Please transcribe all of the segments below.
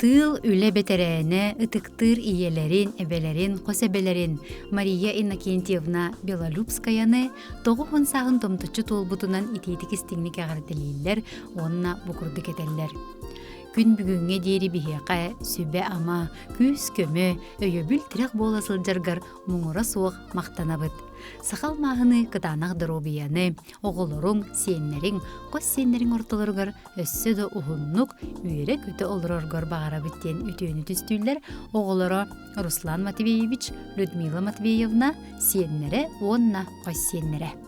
Тыыл үлэ бэтэрээнэ, ытыктыыр ийэлэрин, эбэлэрин, хос эбэлэрин Мария Иннокентьевна Белолюбскаяны 90 сааһын томточчу туолбутунан итиитик истиҥник эҕэрдэлииллэр уонна бу курдук этэллэр. Күн бүгүҥҥэ диэри биһиэхэ сүбэ-ама, күүс-көмө, өйөбүл-тирэх буола сылдьаргар муҥура суох махтанабыт. Саха алмааһыны кытаанах доруобуйаны, оҕолоруҥ, сиэннэриҥ, хос сиэннэриҥ ортолоругар өссө да уһуннук үөрэ-көтө олороргор баҕарабыт диэн үтүөнү түстүүллэр оҕолоро Руслан Матвеевич, Людмила Матвеевна, сиэннэрэ уонна хос сиэннэрэ.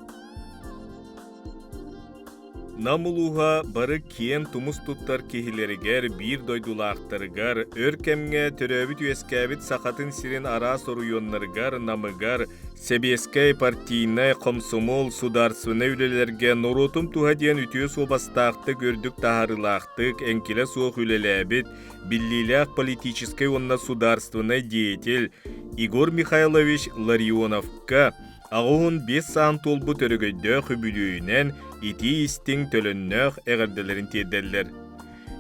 Нам улууһа бары киэн тумус туттар киһилэригэр, биир дойдулаахтарыгар, өр кэмҥэ төрөөбүт-үөскээбит Сахатын сирин араас оройуоннарыгар, Намыгар, Сэбиэскэй, партийнай, хомсомуол, судаарственнай үлэлэргэ норуотум туһа диэн үтүө суобастаахтык, үрдүк таһаарыылаахтык, эҥкилэ суох үлэлээбит, биллиилээх политическай уонна судаарственнай деятель Егор Михайлович Ларионовка 85 саан туолбут өрөгөйдөөх үбүлүөйүнэн итии-истиҥ төлөннөөх эҕэрдэлэрин тиэрдэллэр.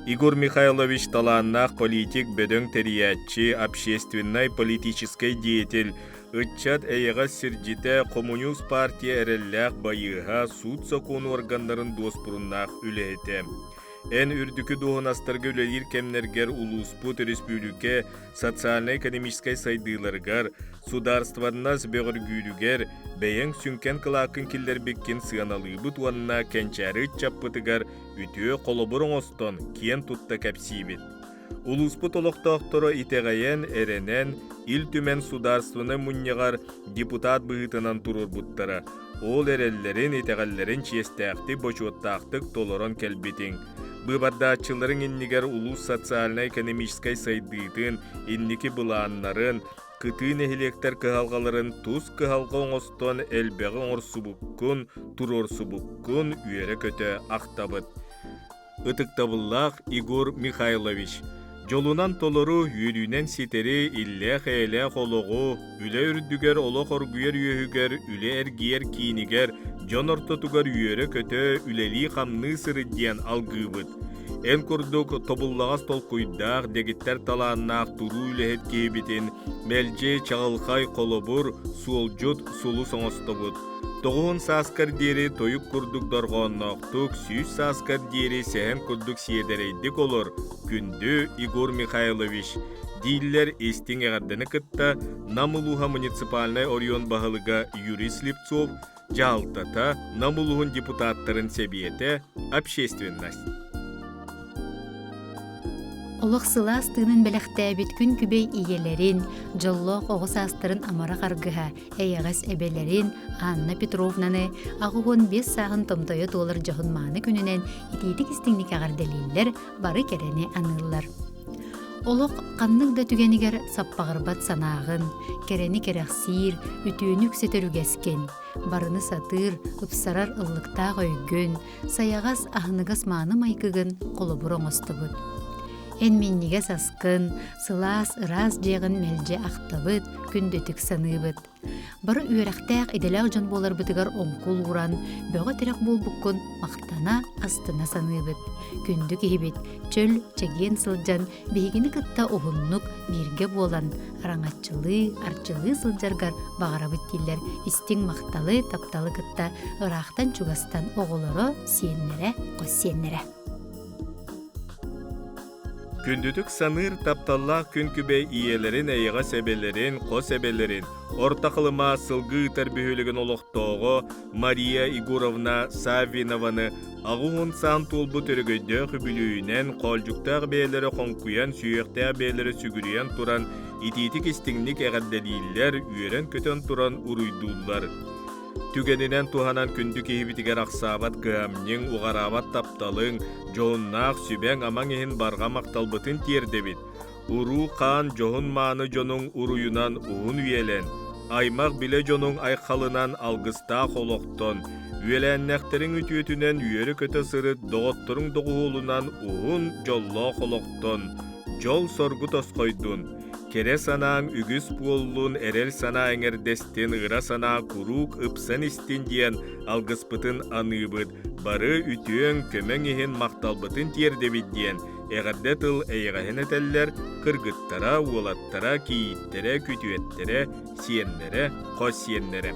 Егор Михайлович талааннаах политик, бөдөҥ тэрийээччи, общественнай политическай деятель, Ыччат эйэҕэс сирдьитэ, хомуньуус партия эрэллээх байыаһа, суут-сокуон уорганнарын дуоспуруннаах үлэһитэ. Эн үрдүкү дуоһунастарга үлэлиир кэмнэргэр улууспут, өрөспүүбүлүкэ социальнай-экономическай сайдыыларыгар, судаарыстыбаннас бөҕөргүүрүгэр бэйэҥ сүҥкэн кылааккын киллэрбиккин сыаналыыбыт уонна кэнчээри ыччаппытыгар үтүө холобур оҥостон киэн тутта кэпсиибит. Улууспут олохтоохторо итэҕэйэн, эрэнэн, Ил Түмэн Судаарственнай мунньаҕар депутат быһыытынан туруорбуттара. Ол эрэллэрин, итэҕэллэрин чиэстээхтик, бочуоттаахтык толорон кэлбитиҥ. Быыбардааччыларыҥ иннигэр улуус социальнай-экономическай сайдыытын, инники былааннарын, кытыы нэһилиэктэр кыһалҕаларын тус кыһалҕа оҥостон элбэҕи оҥорсубуккун, туруорсубуккун үөрэ-көтө ахтабыт. Ытыктабыллаах Егор Михайлович, дьолунан толору, үөрүүнэн ситэри, иллээх-эйэлээх олоҕу, үлэ үрдүгэр олох оргуйар үөһүгэр, үлэ эргийэр киинигэр, дьон ортотугар үөрэ-көтө, үлэлии-хамныы сырыт диэн алгыыбыт. Эн курдук тобуллаҕас толкуйдаах, дэгиттэр талааннаах туруу үлэһит киһибитин мэлдьи чаҕылхай холобур, суолдьут сулус оҥостобут. Тоҕуһун сааскар диэри тойук курдук дорҕоонноохтук, 100 сааскар диэри сэһэн курдук сиэдэрэйдик олор, күндү Егор Михайлович, дииллэр истиҥ эҕэрдэни кытта Нам улууһа муниципальнай оройуон баһылыга Юрий Слепцов, дьаһалтата, Нам улууһун депутаттарын сэбиэтэ, общественность. Олох сылаас тыынын бэлэхтээбит күн күбэй ийэлэрин, дьоллоох оҕо саастарын амарах аргыһа, эйэҕэс эбэлэрин Анна Петровнаны 85 сааһын томтойо туолар дьоһун мааны күнүнэн итиитик истиҥник эҕэрдэлииллэр, бары кэрэни аныыллар. Олох ханнык да түгэнигэр саппаҕырбат санааҕын, кэрэни кэрэхсиир, үтүөнү үксэтэр үгэскин, барыны сатыыр, ыпсарар ыллыктаах өйгүн, сайаҕас, аһыныгас мааны майгыгын холобур оҥостобут. Эн минньигэс аскын, сылаас, ыраас дьиэҕин мэлдьи ахтабыт, күндүтүк саныыбыт. Бары үөрэхтээх, идэлээх дьон буоларбытыгар оҥкул ууран, бөҕө тирэх буолбуккун махтана, астына саныыбыт. Күндү киһибит, чөл, чэгиэн сылдьан, биһигини кытта уһуннук бииргэ буолан, араҥаччылыы, арчылыы сылдьаргар баҕарабыт дииллэр истиҥ махталы, тапталы кытта ыраахтан-чугастан оҕолоро, сиэннэрэ, хос сиэннэрэ. Күндүтүк саныыр тапталлаах күн күбэй ийэлэрин эйэҕэс эбэлэрин, хос эбэлэрин, Орто Халыма сылгы ыытар бөһүөлэгин олохтооҕо Мария Егоровна Саввинованы 80 саан туолбут өрөгөйдөөх үбүлүөйүнэн хоолдьуктаах бэйэлэрэ хоҥкуйан, сүһүөхтээх бэйэлэрэ сүгүрүйэн туран итиитик-истиҥник эҕэрдэлииллэр, үөрэн-көтөн туран уруйдууллар. Түгэнинэн туһанан күндү киһибитигэр ахсаабат кыһамньыҥ, уҕараабат тапталыҥ, дьоһуннаах сүбэҥ-амаҥ иһин барҕа махталбытын тиэрдэбит. Уруу-хаан дьоһун-мааны дьонуҥ уруйунан уһун үйэлэн, аймах-билэ дьонуҥ айхалынан алгыстаах олохтон, үөлээннэхтэриҥ үтүөтүнэн үөрэ-көтө сырыт, доҕотторуҥ доҕуһуолунан уһун дьоллоох олохтон, дьол-соргу тосхойдун, Кэрэ санааҥ үгүс буоллун, эрэл санаа эҥэрдэстин, ыра санаа куруук ыпсан истин диэн алгыспытын аныыбыт, бары үтүөҥ, көмөҥ иһин махталбытын тиэрдэбит диэн. Эҕэрдэ тыл эйэҕэһин этэллэр кыргыттара, уолаттара, кийииттэрэ, күтүөттэрэ, сиэннэрэ, хос сиэннэрэ.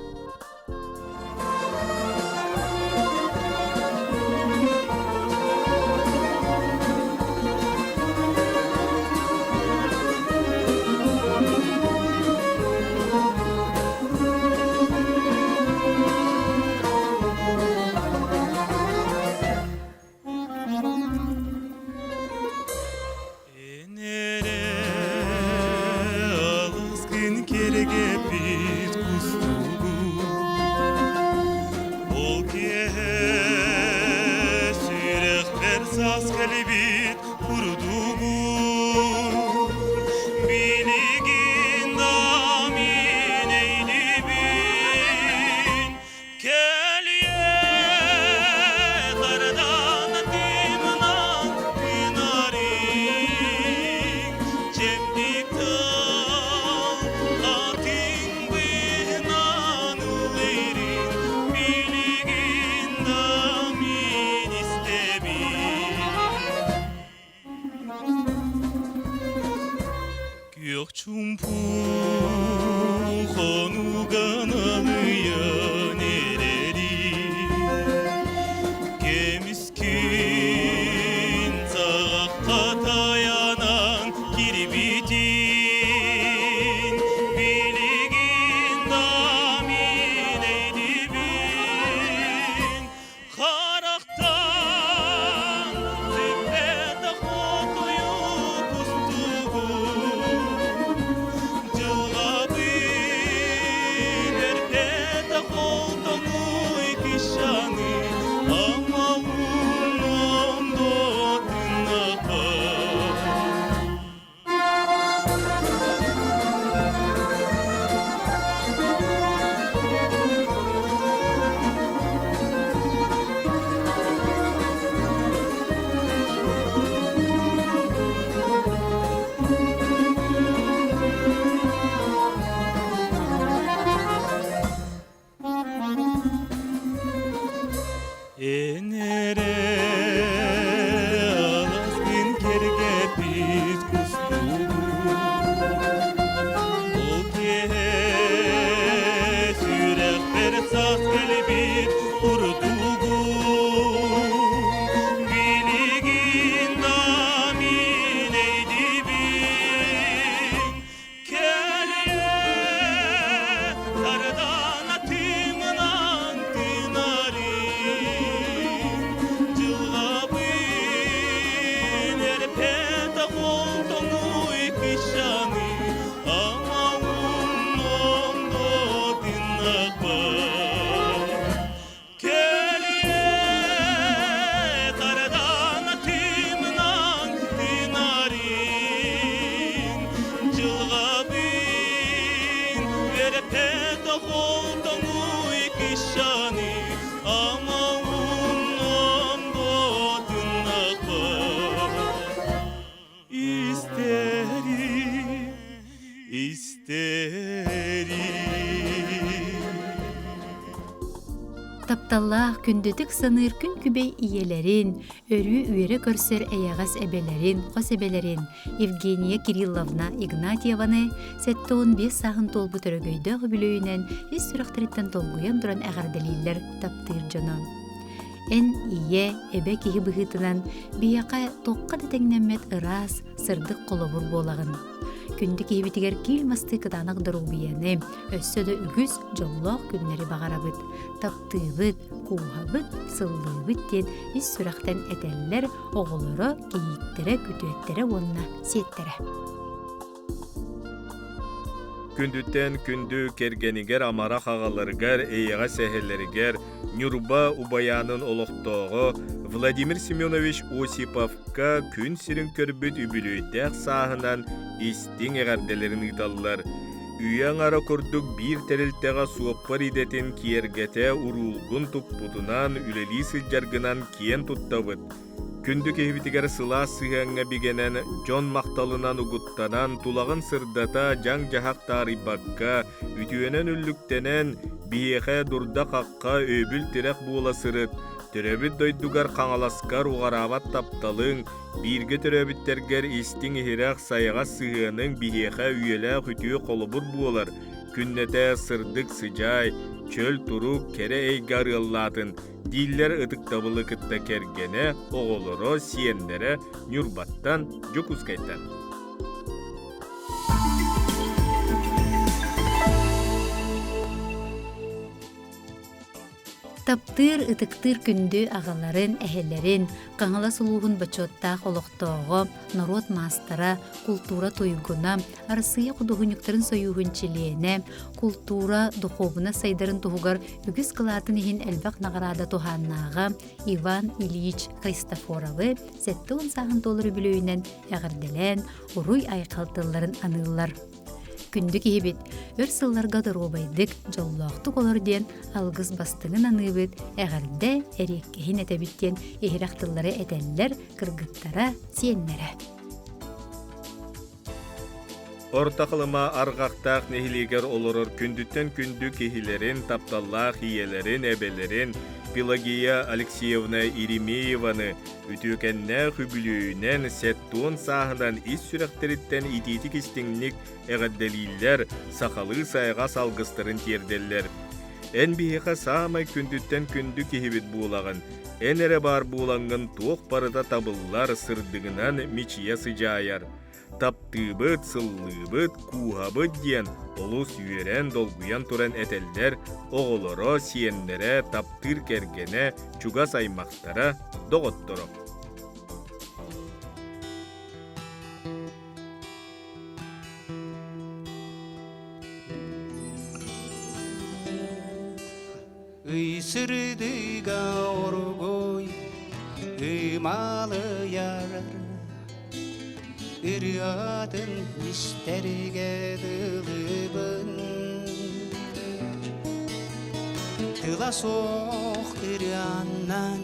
Энере алыс күн кэргэппит кустугу Ол киэһэ сүрэхпэр саас кэлбит курдугу Билигин да мин эйдибин Кэлиэ хардан тымнан тынарыҥ, чэбдик тыл атын быһынан ылырын, билигин да мин истэбин. Күөх чуумпу хонуган алыйан эрэрин Кемискин саҕахха тайанан кирбитин Билигин да мин эйдибин Харахтан сүппэтэх отуйу кустугун Дьылҕабын эрпэтэх олтоҥуй кишаны Амалун ондотуннаха. Энере аласкын кэргэппит кустугу Ол киэһэ сүрэхпэр саас кэлбит курдугу Билигин да мин эйдибин Кэлиэ сардаана тыымынан тыынарым, дьылҕабын эрпэтэх ол тоҥуй кышаны амалын ондотуннахпар. Кэлиэ сардаана тыымынан тыынарым, дьылҕабын үөрэппэтэх ол тоҥуй кышаны амалын ондотуннахпар. Истерим, истерим. Тапталлаах, күндүтүк саныыр күн күбэй ийэлэрин, өрүү үөрэ көрсөр эйэҕэс эбэлэрин, хос эбэлэрин Евгения Кирилловна Игнатьеваны 75 сааһын туолбут өрөгөйдөөх үбүлүөйүнэн ис сүрэхтэриттэн толкуйан туран эҕэрдэлииллэр таптыыр дьоно. Эн ийэ, эбэ киһи быһыытынан биһиэхэ туохха да тэҥнэммэт ыраас, сырдык холобур буолаҕын. Күндү киһибитигэр киил мастыы кытаанах доруобуйаны, өссө да үгүс дьоллоох күннэри баҕарабыт, таптыыбыт, кууһабыт, сыллыыбыт диэн ис сүрэхтэн этэллэр оҕолоро, кийииттэрэ, күтүөттэрэ уонна сиэттэрэ. Күндүттэн күндү кэргэнигэр амарах аҕаларыгар, эйэҕэс эһэлэригэр Ньурба Убайаанын олохтооҕо Владимир Семенович Осиповка күн сирин көрбүт үбүлүөйдээх сааһынан истиҥ эҕэрдэлэрин ыыталлар. Үйэ аҥара курдук биир тэрилтэҕэ суоппар идэтин киэргэтэ уруулгун туппутунан үлэлии сылдьаргынан киэн туттабыт. Күндү киһибитигэр сылаас сыһыаҥҥа бигэнэн, дьон махталынан угуттанан, тулаҕын сырдата, дьаҥ-дьаһах таарыйбакка, үтүөнэн үллүктэнэн, биһиэхэ дурда-хахха, өйөбүл-тирэх буола сырыт. Төрөөбүт дойдугар Хаҥаласкар уҕараабат тапталыҥ, бииргэ төрөөбүттэргэр истиҥ-иһирэх сайаҕас сыһыаныҥ биһиэхэ үйэлээх үтүө холобур буолар, күннэтэ сырдык сыдьаай, чөл турук, кэрэ эйгэ арыаллаатын, дииллэр ытыктабылы кытта кэргэнэ, оҕолоро, сиэннэрэ Ньурбаттан, Дьокуускайтан. Таптыыр, ытыктыыр күндү аҕаларын, эһэлэрин, Хаҥалас улууһун бочуоттаах олохтооҕо, норуот маастара, култуура туйгуна, Арассыыйа худуоһунньуктарын сойууһун чилиэнэ, култуура, духуобунас сайдарын туһугар үгүс кылаатын иһин элбэх наҕараада туһааннааҕа Иван Ильич Христофоровы 70 сааһын туолар үбүлүөйүнэн эҕэрдэлээн, уруй-айхал тылларын аныыллар. Күндү киһибит, өр сылларга доруобайдык, дьоллоохтук олор диэн алгыс бастыҥын аныыбыт, эҕэрдэ, эриэккэһин этэбит диэн иһирэх тыллары этэллэр кыргыттара, сиэннэрэ. Орто Халыма арҕахтаах нэһилиэгэр олорор күндүттэн күндү киһилэрин, тапталлаах ийэлэрин, эбэлэрин Пелагея Алексеевна Еремееваны үтүөкэннээх үбүлүөйүнэн 70 сааһынан ис сүрэхтэриттэн итиитик-истиҥник эҕэрдэлииллэр, сахалыы сайаҕас алгыстарын тиэрдэллэр. Эн биһиэхэ саамай күндүттэн күндү киһибит буолаҕын, эн эрэ баар буолаҥҥын туох барыта табыллар, сырдыгынан мичийэ сыдьаайар. Таптыыбыт, сыллыыбыт, кууһабыт диэн олус үөрэн, долгуйан туран этэллэр оҕолоро, сиэннэрэ, таптыыр кэргэнэ, чугас аймахтара, доҕотторо. Ый сырдыга оргуй ымалыйар Ырыатын истэргэ дылыбын Тыла суох ырыаннан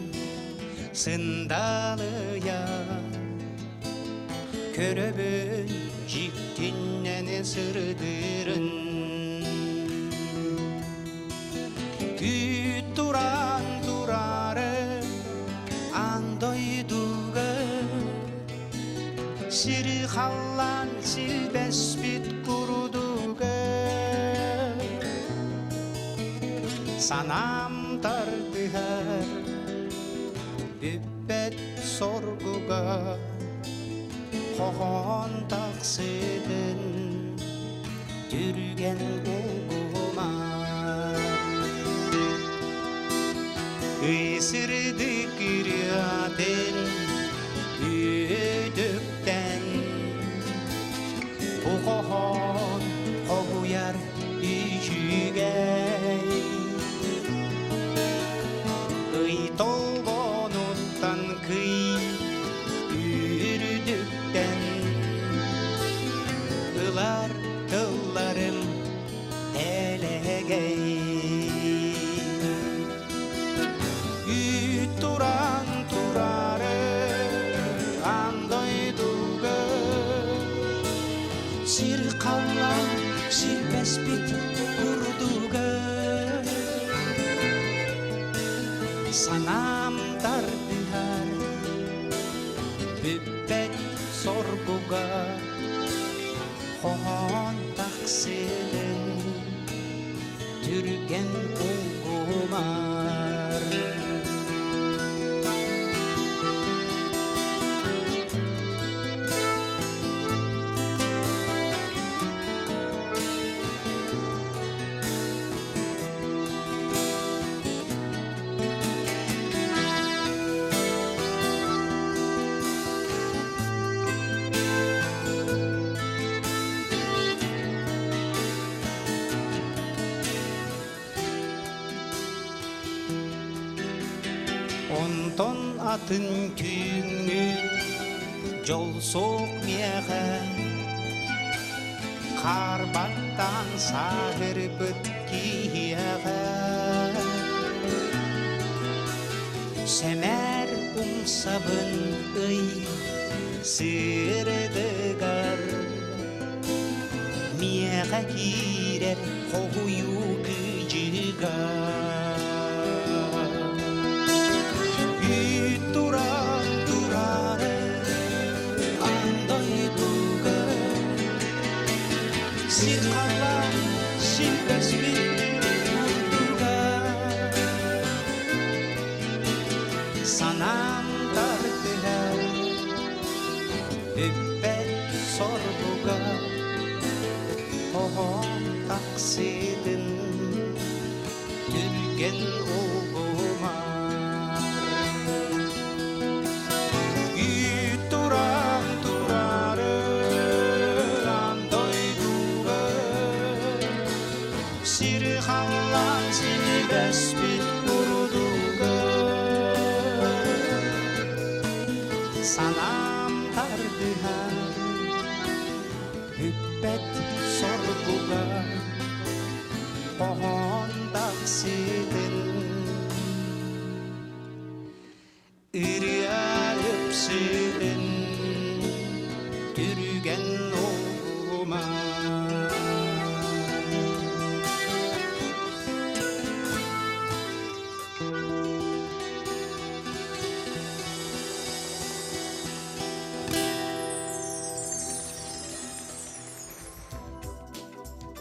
сындалыйар Көрөбүн дьиктиннэн сырдырын Күүт туран турары аан дойдуга Сири халлаан силбэспит курдуга Санаам тардыһар бүппэт соргуга Хоһоон тахсытын түргэн угумар Ый сырдык ырыатын үөдүктэн Бу хоһоон хоһуйар үчүгэй Ый толбонуттан кый үрдүктэн Ылар тылларым дэлэгэй Үүт туран турары аан дойдуга Сир халлаан силбэспит курдуга Санаам тардыһар бүппэт соргуга Хоһоон тахсыгын түргэн угумар Онтон атын түүҥҥү дьол суох миэхэ Хаарбаттаан сааһырбыт киһиэхэ Сэмээр умсабын ый сырдыгар Миэхэ киирэр хоһуйуу кыдьыга. Аан дойдуга сир халлаан силбэспит курдуга Санаам тардыһар бүппэт соргуга Хоһоон такситын түргэн угумар Үүт туран турары дойдуга Сир халлаан силбэспит курдуга Санаам тардыһар бүппэт соргуга Хоһоон такситын Ырыа ыпсытын түргэн угума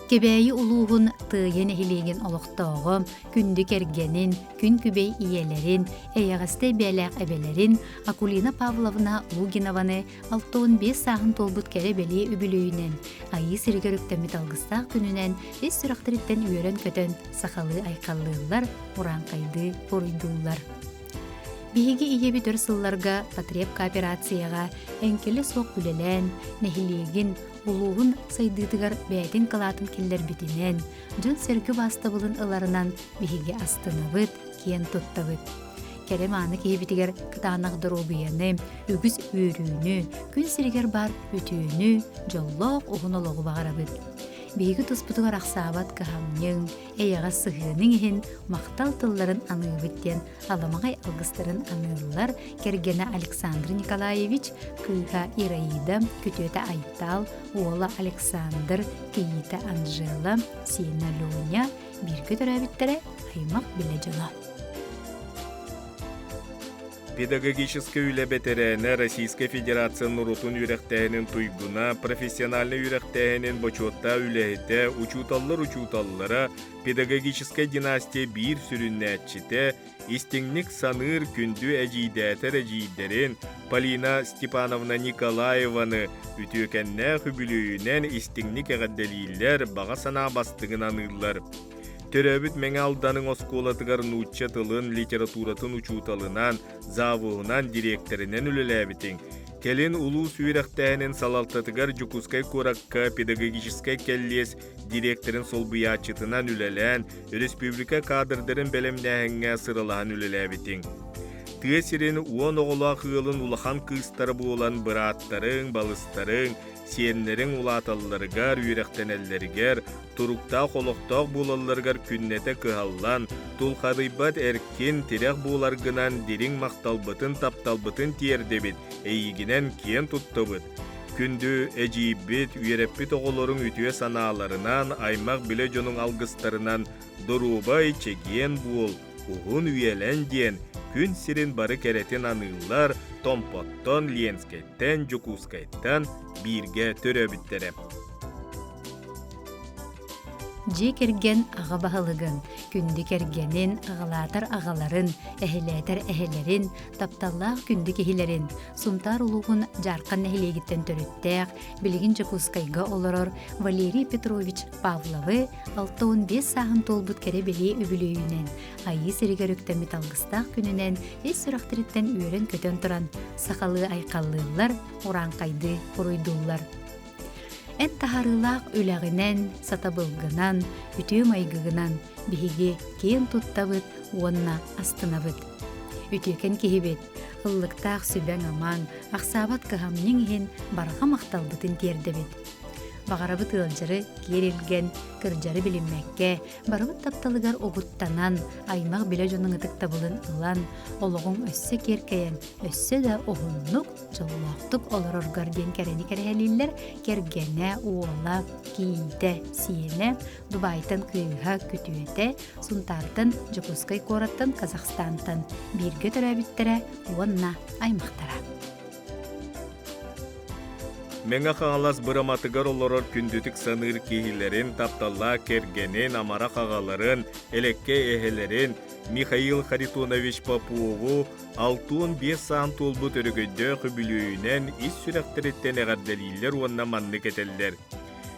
Кэбээйи улууһун Тыайа нэһилиэгин олохтооҕо, күндү кэргэнин, күн күбэй ийэлэрин, эйэҕэстэй бэйэлээх эбэлэрин Акулина Павловна Лугинованы 65 сааһын туолбут кэрэ-бэлиэ үбүлүөйүнэн, Айыы сиригэр үктэммит алгыстаах күнүнэн ис сүрэхтэриттэн үөрэн-көтөн сахалыы айхаллыыллар, урааҥхайдыы буруйдууллар. Биһиги ийэбит өр сылларга потреб кооперацияҕа эҥкилэ суох үлэлээн, нэһилиэгин, улууһун сайдыытыгар бэйэтин кылаатын киллэрбитинэн, дьон-сэргэ убаастабылын ыларынан биһиги астынабыт, киэн туттабыт. Кэрэ-мааны киһибитигэр кытаанах доруобуйаны, үгүс үөрүүнү, күн сиригэр баар үтүөнү, дьоллоох уһун олоҕу баҕарабыт. Биһиги туспутугар ахсаабат кыһамньыҥ, эйэҕэс сыһыаныҥ иһин махтал тылларын аныыбыт диэн аламаҕай алгыстарын аныыллар кэргэнэ Александр Николаевич, кыыһа Ираида, күтүөтэ Айтал, уола Александр, кийиитэ Анжела, сиэнэ Леня, бииргэ төрөөбүттэрэ аймах билэ дьоно. Педагогическай үлэ бэтэрээнэ Российскай Федерация норуотун үөрэхтээһинин туйгуна, профессиональнай үөрэхтээһинин бочуоттаах үлэһитэ, учууталлар учууталлара, педагогическай династия биир сүрүннээччитэ, истиҥник саныыр күндү эдьиийдээтэр эдьиийдэрин Полина Степановна Николаеваны үтүөкэннээх үбүлүөйүнэн истиҥник эҕэрдэлииллэр, баҕа санаа бастыҥын аныыллар. Төрөөбүт Мэҥэ Алданыҥ оскуолатыгар нуучча тылын, литературатын учууталынан, завуһунан, дириэктэринэн үлэлээбитиҥ. Кэлин улуус үөрэхтээһинин салалтатыгар Дьокуускай куоракка педагогическай кэллиэс дириэктэрин солбуйааччытынан үлэлээн, өрөспүүбүлүкэ кадрдарын бэлэмнээһиҥҥэ сыралаһан үлэлээбитиҥ. Тыа сирин 10 оҕолоох ыалын улахан кыыстара буолан бырааттарыҥ, балыстарыҥ, сиэннэриҥ улааталларыгар, үөрэхтэнэллэригэр, туруктаах олохтоох буолалларыгар күннэтэ кыһаллан, тулхадыйбат эркин, тирэх буоларгынан дириҥ махталбытын, тапталбытын тиэрдэбит, эйигинэн киэн туттабыт. Күндү эдьиийбит, үөрэппит оҕолоруҥ үтүө санааларынан, аймах-билэ дьонуҥ алгыстарынан доруобай, чэгиэн буол, уһун үйэлэн диэн күн сирин бары кэрэтин аныыллар Томпоттон, Ленскэйтэн, Дьокуускайтан бииргэ төрөөбүттэрэ. Дьиэ кэргэн аҕа баһылыгын, күндү кэргэнин, аҕалаатар аҕаларын, эһэлээтэр эһэлэрин, тапталлаах күндү киһилэрин, Сунтаар улууһун Дьаархан нэһилиэгиттэн төрүттээх, билигин Дьокуускайга олорор Валерий Петрович Павловы 65 сааһын туолбут кэрэ-бэлиэ үбүлүөйүнэн, Айыы сиригэр үктэммит алгыстаах күнүнэн ис сүрэхтэриттэн үөрэн-көтөн туран сахалыы айхаллыыллар, урааҥхайдыы уруйдууллар. Эн таһаарыылаах үлэҕинэн, сатабылгынан, үтүө майгыгынан биһиги киэн туттабыт уонна астынабыт. Үтүөкэн киһибит, ыллыктаах сүбэҥ-амаҥ, ахсаабат кыһамньыҥ иһин барҕа махталбытын тиэрдэбит. Баҕарабыт ыалдьары киэр илгэн, кырдьары билиммэккэ, барыбыт тапталыгар угуттанан, аймах билэ дьонуҥ ытыктабылын ылан, олоҕуҥ өссө киэркэйэн, өссө да уһуннук, дьоллоохтук олороргор диэн кэрэни кэрэһэлииллэр кэргэнэ, уола, кийиитэ, сиэнэ, Дубайтан кыыһа, күтүөтэ, Сунтаартан, Дьокуускай куораттан, Казахстантан бииргэ төрөөбүттэрэ уонна аймахтара. Мэҥэ Хаҥалас Быраматыгар олорор күндүтүк саныыр киһилэрин, тапталлаах кэргэнин, амарах аҕаларын, элэккэй эһэлэрин Михаил Харитонович Попову 65 саан туолбут өрөгөйдөөх үбүлүөйүнэн ис сүрэхтэриттэн эҕэрдэлииллэр уонна маннык этэллэр.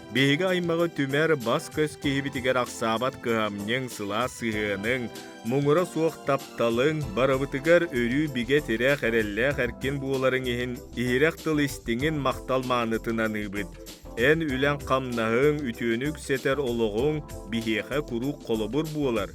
Биһиги аймаҕы түмэр бас-көс киһибитигэр ахсаабат кыһамньыҥ, сылаас сыһыаныҥ, муҥура суох тапталыҥ, барыбытыгар өрүү бигэ тирэх, эрэллээх эркин буоларыҥ иһин иһирэх тыл истиҥин махтал маанытын аныыбыт. Эн үлэҥ-хамнаһыҥ, үтүөнү үксэтэр олоҕуҥ биһиэхэ куруук холобур буолар.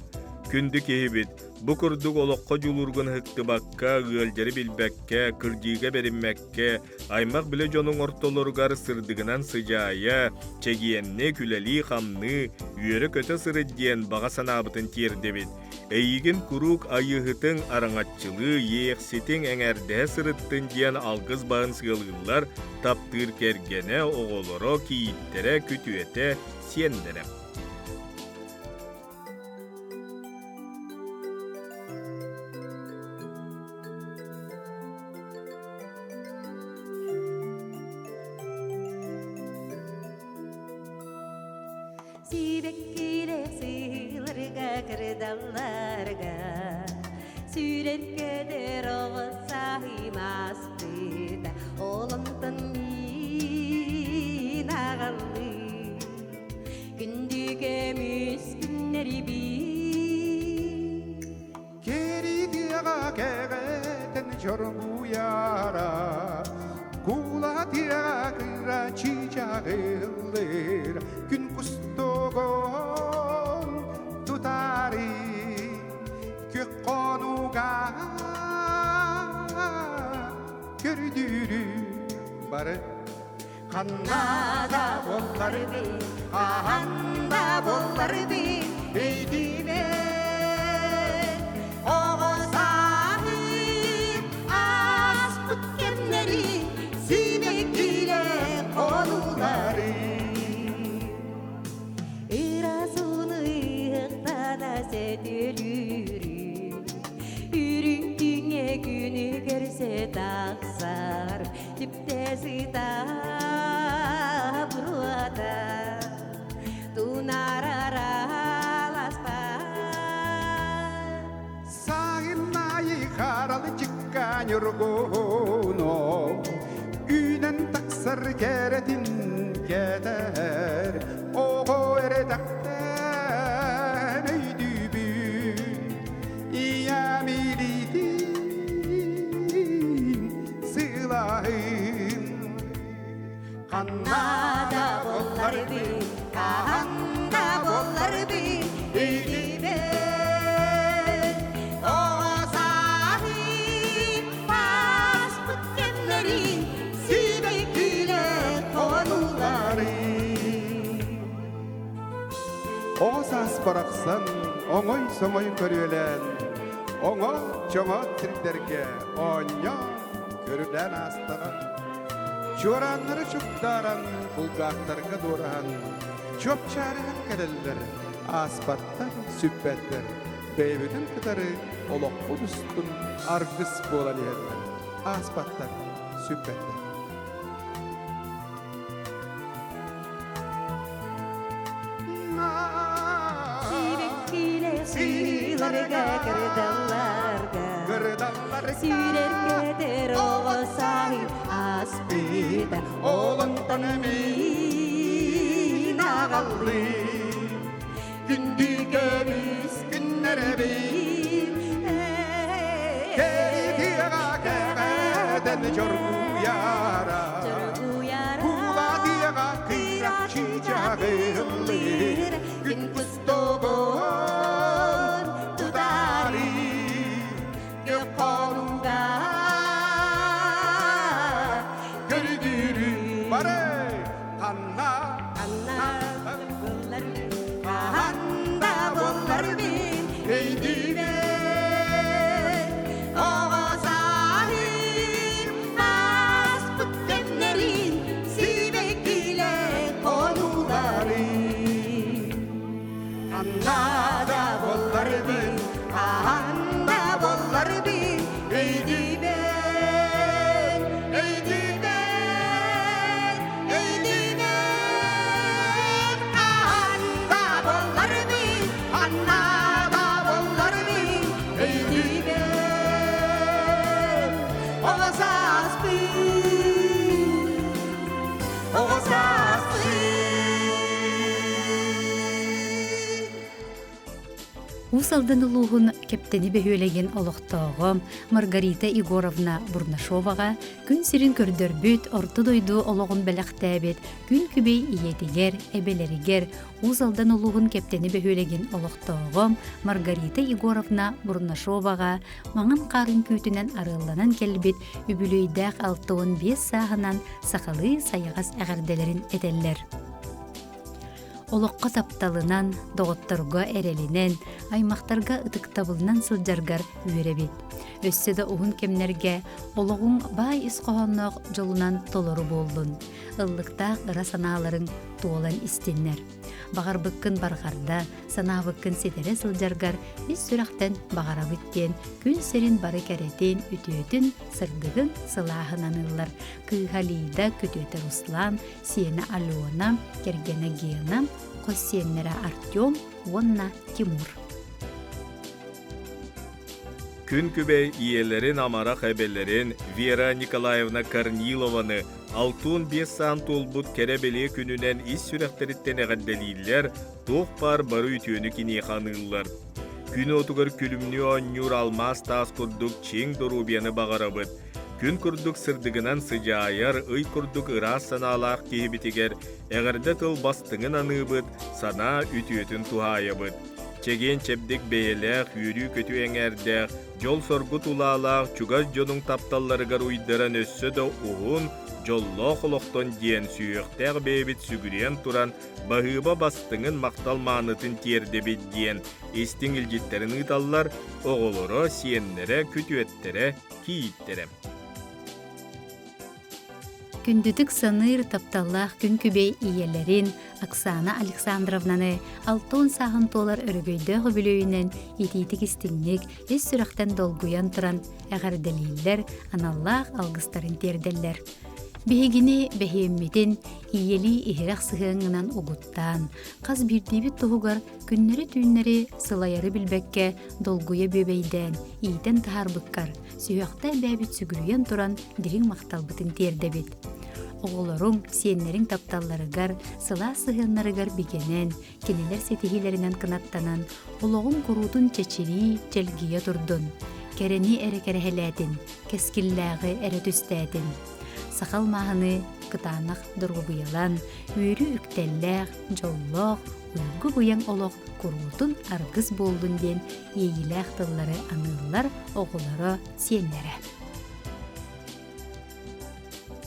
Күндү киһибит, бу курдук олоххо дьулуургун ыһыктыбакка, ыалдьары билбэккэ, кырдьыыга бэриммэккэ, аймах-билэ дьонуҥ ортолоругар сырдыгынан сыдьаайа, чэгиэнник үлэлии-хамныы, үөрэ-көтө сырыт диэн баҕа санаабытын тиэрдэбит. Эйигин куруук айыыһытыҥ араҥаччылыы, иэхситиҥ эҥэрдэһэ сырыттын диэн алгыс баһын сыалыыллар таптыыр кэргэнэ, оҕолоро, кийииттэрэ, күтүөтэ, сиэннэрэ. Сибэккилээх сыыларга кырдалларга Сүүрэн көтөр оҕо сааһым ааспыта Ол онтон миин аҕаллыы Күндү көмүс күннэрибин Кэритиэҕэ кэҕэтэн чоргуйара, Куулатыаҕа кыра чыычааҕыллыр, Күн кустугун тутаары, Күөх хонууга көрдүүрү бары Ханна да буолларбын, хаһан да буолларбын, өйдүүбүн. Оҕо сааһым ааспыт кэмнэри сибэккилэ хонуулары. Ыраас ууну ыһыктана сөтүөлүүрүм, Үрүҥ күҥҥэ күнү көрсө тахсар, Түптэ сыта буруота тунаарараласпа Сааһыннаайы харалы чыкка ньургуно Үүнэн тахсар кэрэтин кэтэр Оҕо эрэдэхтэн өйдүүбүн Ийэм илиитин сылаһын Ханна да буолларбын, хаһан да буолларбын, өйдүүбүн. Оҕо сааһым ааспыт кэмнэрин сибэккилэр хонууларын. Оҕо саас барахсан оҥой-соҥой көрүөлээн, оҥо-чоҥо сирдэргэ оонньоон, көрүлээн аастаҕа. Чуорааннары чуктааран, кулгаахтарга дуораһан, чуопчаарыһан кэлэллэр, ааспаттар, сүппэттэр, бэйэбитин кытары олохпут устун аргыс буолан иһэллэр, ааспаттар, сүппэттэр. Сибэккилэр сыыларга кырдалларга Сүүрэр көтөр оҕо сааһым ааспыта Ол онтон мин аҕаллыы Күндү көмүс күннэрэбин Кэритиэҕэ кэҕэтэн чоргуйара Кулатыаҕа кыра чыычааҕыллыр Күн кустугун тутаары Көх-хонууга көрдүүрү бары ханна Ханна буоллар хаһан да буоллар мин өйдүүбүн Оҕо сааһым ааспыт кэмнэрин сибэккилэр хонууларын Ханна да буолларбын, хаһан да буолларбын өйдүүбүн, өйдүүбүн. Уус Алдан улууһун Кэптэни бөһүөлэгин олохтооҕо Маргарита Егоровна Бурнашоваҕа күн сирин көрдөрбүт, орто дойду олоҕун бэлэхтээбит күн күбэй ийэтигэр, эбэлэригэр Уус Алдан улууһун Кэптэни бөһүөлэгин олохтооҕо Маргарита Егоровна Бурнашоваҕа маҥан хаар үҥкүүтүнэн арыалланан кэлбит үбүлүөйдээх 65 сааһынан сахалыы сайаҕас эҕэрдэлэрин этэллэр. Олоххо тапталынан, доҕотторго эрэлинэн, аймахтарга ытыктабылынан сылдьаргар үөрэбит. Өссө да уһун кэмнэргэ олоҕуҥ баай ис хоһоонноох дьолунан толору буоллун. Ыллыктаах ыра санааларыҥ туолан истиннэр. Баҕарбыккын барҕарда, санаабыккын ситэрэ сылдьаргар ис сүрэхтэн баҕарабыт диэн күн сирин бары кэрэтин, үтүөтүн, сырдыгын, сылааһын аныыллар. Кыыһа Лида, күтүөтэ Руслан, сиэнэ Алена, кэргэнэ Гена, хос сиэннэрэ Артем уонна Тимур. Күн күбэй ийэлэрин амарах эбэлэрин Вера Николаевна Корнилованы 65 саан туолбут кэрэ-бэлиэ күнүнэн ис сүрэхтэриттэн эҕэрдэлииллэр, туох баар бары үтүөнү киниэхэ аныыллар. Күн уотугар күлүмнүү оонньуур алмаас таас курдук чиҥ доруобуйаны баҕарабыт. Күн курдук сырдыгынан сыдьаайар, ый курдук ыраас санаалаах киһибитигэр эҕэрдэ тыл бастыҥын аныыбыт, санаа үтүөтүн туһаайабыт. Чэгиэн-чэбдик бэйэлээх, үөрүү-көтүү эҥээрдээх, дьол-соргу тулаалаах чугас дьонуҥ тапталларыгар уйдаран өссө да уһун, дьоллоох олохтон диэн сүһүөхтээх бэйэбит сүгүрүйэн туран баһыыба бастыҥын махтал маанытын тиэрдэбит диэн истиҥ илдьиттэрин ыыталлар оҕолоро, сиэннэрэ, күтүөттэрэ, кийииттэрэ. Күндүтүк саныыр тапталлаах күн күбэй ийэлэрин Оксана Александровнаны 60 сааһын туолар өрөгөйдөөх үбүлүөйүнэн итиитик истиҥник, ис сүрэхтэн долгуйан туран эҕэрдэлииллэр, аналлаах алгыстарын тиэрдэллэр. Биһигини бэһиэммитин ийэлии иһирэх сыһыаҥҥынан угуттаан, хас биирдиибит туһугар күннэри-түүннэри сылайары билбэккэ долгуйа бүөбэйдээн, иитэн таһаарбыккар, сүһүөхтээх бэйэбит сүгүрүйэн туран дириҥ махталбытын тиэрдэбит. Оҕолоруҥ, сиэннэриҥ тапталларыгар, сылаас сыһыаннарыгар бигэнэн, кинилэр ситиһиилэринэн кынаттанан, олоҕуҥ куруутун чэчирии, чэлгийэ турдун. Кэрэни эрэ кэрэһэлээтин, кэскиллээҕи эрэ түстээтин. Саха алмааһыны кытаанах доруобуйалан, үөрүү үктэллээх, дьоллоох, уйгу-быйаҥ олох куруутун аргыс буоллун диэн иэйиилээх тыллары аныыллар оҕолоро, сиэннэрэ.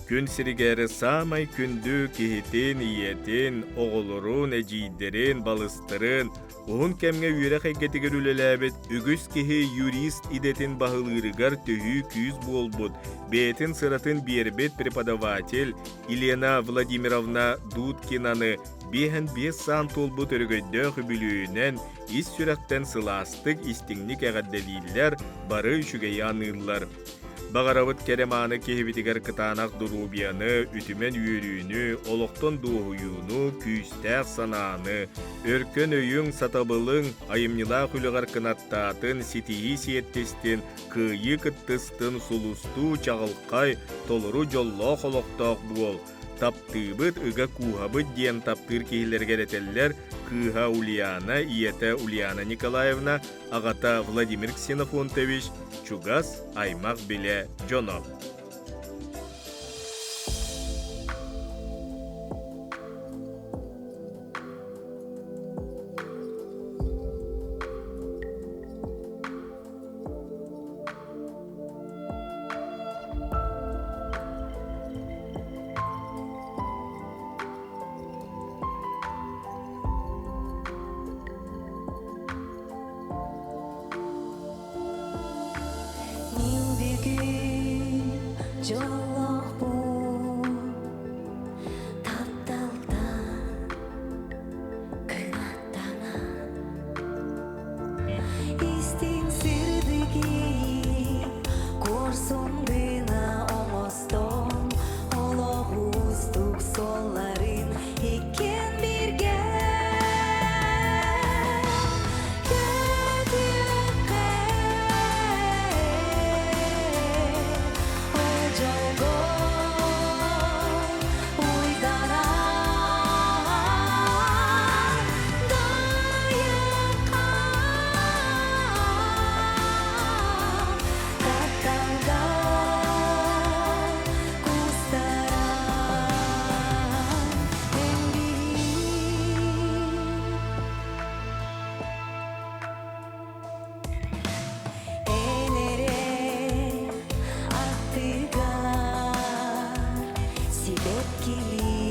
Күн сиригэр саамай күндү киһитин, ийэтин, оҕолорун, эдьиийдэрин, балыстарын, уһун кэмҥэ үөрэх эйгэтигэр үлэлээбит үгүс киһи юрист идэтин баһылыырыгар төһүү күүс буолбут, бэйэтин сыратын биэрбит преподаватель Елена Владимировна Дудкинаны 55 саан туолбут өрөгөйдөөх үбүлүөйүнэн ис сүрэхтэн сылаастык, истиҥник эҕэрдэлииллэр, бары үчүгэйи аныыллар. Баҕарабыт кэрэ-мааны киһибитигэр кытаанах доруобуйаны, үтүмэн үөрүүнү, олохтон дуоһуйууну, күүстээх санааны, өркөн өйүҥ, сатабылыҥ, айымньылаах үлэҕэр кынаттаатын, ситиһии сиэттистин, кыайыы кыттыстын, сулустуу, чаҕылхай, толору дьоллоох олохтоох буол. Таптыыбыт, ыга кууһабыт диэн таптыыр киһилэригэр этэллэр кыыһа Ульяна, ийэтэ Ульяна Николаевна, аҕата Владимир Ксенофонтович, чугас аймах-билэ дьоно. Мин бүгүн Короткий.